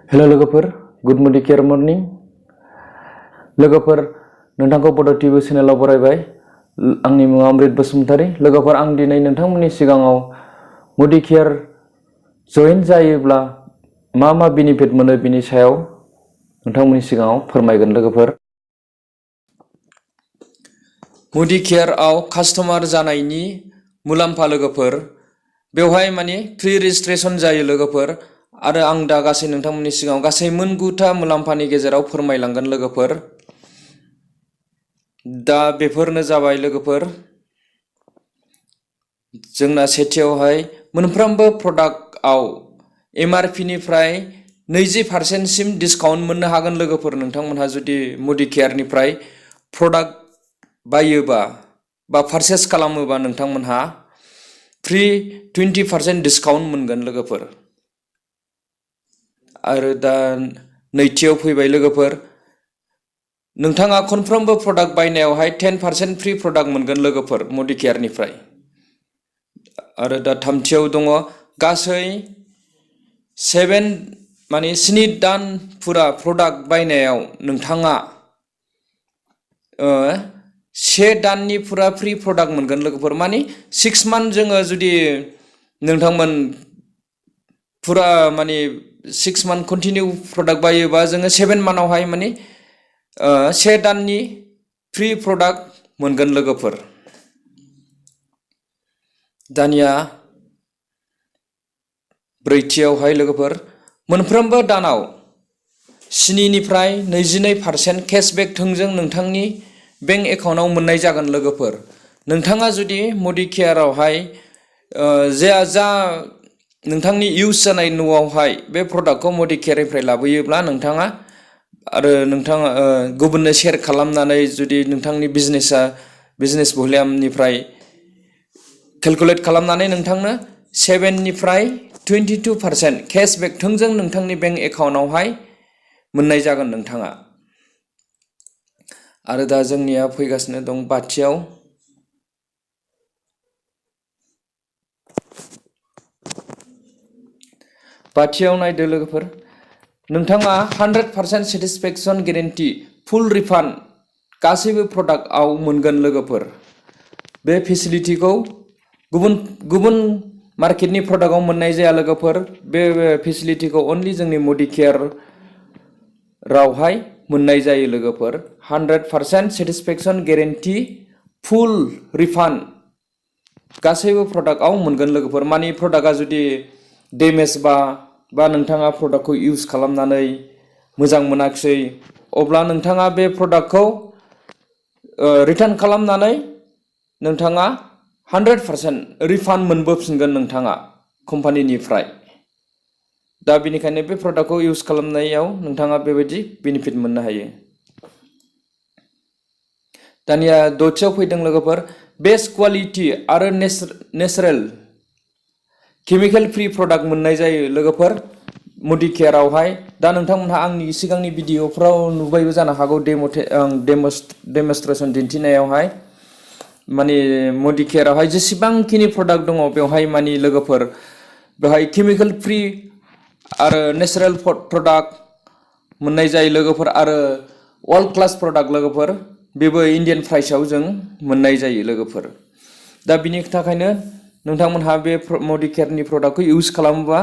Hello लोगोफोर good मडिकेयर morning लोगोफोर नोंथांखौ बड' टिभि चेनेलाव बरायबाय आंनि मुङा अमृत बसुमतारी लोगोफोर आं दिनै नोंथांमोननि सिगाङाव मडिकेयर जइन जायोब्ला मा मा बेनिफिट मोनो बिनि सायाव नोंथांमोननि सिगाङाव फोरमायगोन लोगोफोर मडिकेयारआव कास्टमार जानायनि मुलाम्फा लोगोफोर बेवहाय माने फ्रि रेजिस्ट्रेशन जायो लोगोफोर आरो आं दा गासै नोंथांमोननि सिगाङाव गासै मोनगुथा मुलाम्फानि गेजेराव फोरमायलांगोन लोगोफोर दा बेफोरनो जाबाय लोगोफोर जोंना सेथियावहाय मोनफ्रोमबो प्रडाक्टआव एमआरपि निफ्राय 20% सिम डिसकाउन्ट मोननो हागोन लोगोफोर नोंथांमोनहा जुदि मडिकेयारनिफ्राय प्रडाक्ट बायोबा बा पारचेस खालामोबा नोंथांमोनहा फ्रि 20% डिसकाउन्ट मोनगोन लोगोफोर आरो दा नैथियाव फैबाय लोगोफोर नोंथाङा खनफ्रोमबो प्रडाक्ट बायनायावहाय 10% फ्रि प्रडाक्ट मोनगोन लोगोफोर मडिकेयारनिफ्राय आरो दा थामथियाव दङ गासै 7 दान फुरा प्रडाक्ट बायनायाव नोंथाङा 1 दाननि फुरा फ्रि प्रडाक्ट मोनगोन लोगोफोर माने 6 मान्थ जोङो जुदि नोंथांमोन फुरा माने 6 मान्थ कन्टिनिउ प्रडाक्ट बायोबा जोङो 7 मान्थावहाय माने 1 दाननि फ्रि प्रडाक्ट मोनगोन लोगोफोर दानिया ब्रैथियावहाय लोगोफोर मोनफ्रोमबो दानाव 7 निफ्राय 22% केशबेक थोंजों नोंथांनि बेंक एकाउन्टाव मोननाय जागोन लोगोफोर नोंथाङा जुदि मडिकेयारावहाय जा नोंथांनि इउज जानाय न'आवहाय बे प्रडाक्टखौ मडिकेयारनिफ्राय लाबोयोब्ला नोंथाङा आरो नोंथाङा गुबुननो शेयार खालामनानै जुदि नोंथांनि बिजनेस भलिउमनिफ्राय केलकुलेट खालामनानै नोंथांनो 7 निफ्राय 22% केशबेक थोंजों नोंथांनि बेंक एकाउन्टावहाय मोननाय जागोन नोंथाङा आरो दा जोंनिया फैगासिनो दं बाथियाव नायदो लोगोफोर नोंथाङा 100% सेटिसफेक्सन गेरेन्टि फुल रिफान्ड गासैबो प्रडाक्टआव मोनगोन लोगोफोर बे फेसिलिटिखौ गुबुन मार्केटनि प्रडाक्टआव मोननाय जाया लोगोफोर बे फेसिलिटिखौ अनलि जोंनि मडिकेयार रावहाय मोननाय जायो लोगोफोर 100% सेटिसफेक्सन गेरेन्टि फुल रिफान्ड गासैबो प्रडाक्टआव मोनगोन लोगोफोर मानि प्रडाक्टआ जुदि डेमेज बा नोंथाङा प्रडाक्टखौ इउज खालामनानै मोजां मोनाखिसै अब्ला नोंथाङा बे प्रडाक्टखौ रिटार्न खालामनानै नोंथाङा 100% रिफान्ड मोनबोफिनगोन नोंथाङा कम्पानिनिफ्राय दा बेनिखायनो बे प्रडाक्टखौ इउज खालामनायाव नोंथाङा बेबायदि बेनिफिट मोननो हायो दानिया दथियाव फैदों लोगोफोर बेस्ट क्वालिटी आरो नेचारेल केमिकेल फ्रि प्रडाक्ट मोननाय जायो लोगोफोर मडिकेयारावहाय दा नोंथांमोनहा आंनि सिगांनि भिडिअफ्राव नुबायबो जानो हागौ डेमनस्ट्रेशन दिन्थिनायावहाय माने मडिकेयारावहाय जेसेबांखिनि प्रडाक्ट दङ बेवहाय माने लोगोफोर बेवहाय केमिकेल फ्रि आरो नेचारेल प्रडाक्ट मोननाय जायो लोगोफोर आरो वर्ल्ड क्लास प्रडाक्ट लोगोफोर बेबो इन्डियान प्राइसआव जों मोननाय जायो लोगोफोर दा बिनि थाखायनो नोंथांमोनहा बे मडिकेयारनि प्रडाक्टखौ इउज खालामोबा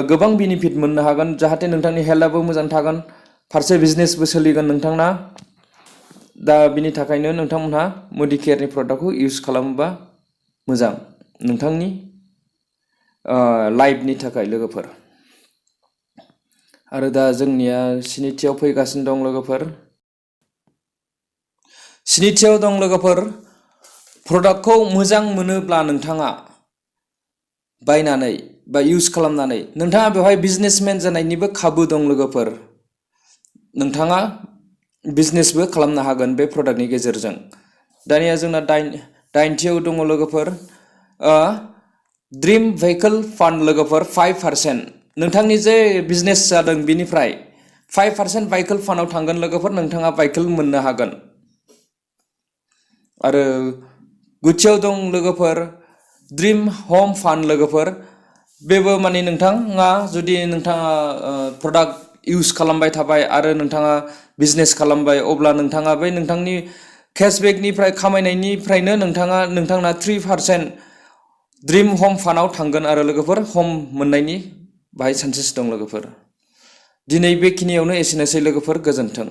गोबां बेनिफिट मोननो हागोन जाहाथे नोंथांनि हेल्थआबो मोजां थागोन फारसे बिजनेसबो सोलिगोन नोंथांना दा बिनि थाखायनो नोंथांमोनहा मडिकेयारनि प्रडाक्टखौ इउज खालामोबा मोजां नोंथांनि लाइफनि थाखाय लोगोफोर आरो दा जोंनिया स्निथियाव फैगासिनो दं लोगोफोर स्निथियाव दं लोगोफोर प्रडाक्टखौ मोजां मोनोब्ला नोंथाङा बायनानै बा इउज खालामनानै नोंथाङा बेवहाय बिजनेसमेन जानायनिबो खाबु दं लोगोफोर नोंथाङा बिजनेसबो खालामनो हागोन बे प्रडाक्टनि गेजेरजों दानिया जोंना दाइनथियाव दङ लोगोफोर ड्रिम भेहिकल फान्ड लोगोफोर 5% नोंथांनि जे बिजनेस जादों बिनिफ्राय 5% भेहिकल फान्डआव थांगोन लोगोफोर नोंथाङा भेहिकल मोननो हागोन आरो गुथियाव दं लोगोफोर ड्रिम हम फान्ड लोगोफोर बेबो माने नोंथाङा जुदि नोंथाङा प्रडाक्ट इउज खालामबाय थाबाय आरो नोंथाङा बिजनेस खालामबाय अब्ला नोंथाङा बै नोंथांनि केशबेकनिफ्राय खामायनायनिफ्रायनो नोंथांना 3% ड्रिम हम फान्डआव थांगोन आरो लोगोफोर हम मोननायनि बाहाय चान्सेस दं लोगोफोर। दिनै बेखिनियावनो एसेनोसै लोगोफोर, गोजोन्थों।